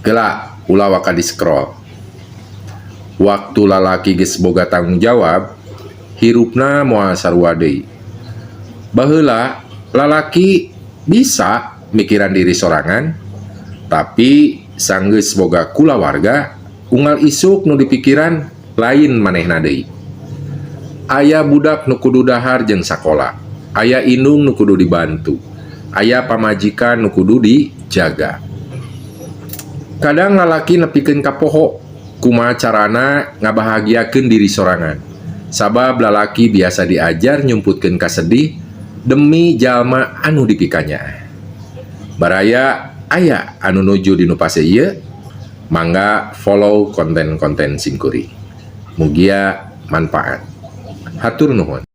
Gela, ulah waka di scroll. Waktu lalaki geus boga tanggung jawab, hirupna moal sarua deui. Baheula lalaki bisa mikiran diri sorangan, tapi sanggeus boga kulawarga, unggal isuk nu dipikiran lain manehna deui. Aya budak nu kudu dahar jeung sakola, aya indung nu kudu dibantu, aya pamajikan nu kudu dijaga. Kadang lalaki nepikeun ka poho kumaha carana ngabahagiakeun diri sorangan, sabab lalaki biasa diajar nyumputkeun kasedih demi jalma anu dipikanyaah. Baraya, aya anu nuju dinu fase ieu? Mangga follow konten-konten simkuring. Mugia manfaat. Hatur nuhun.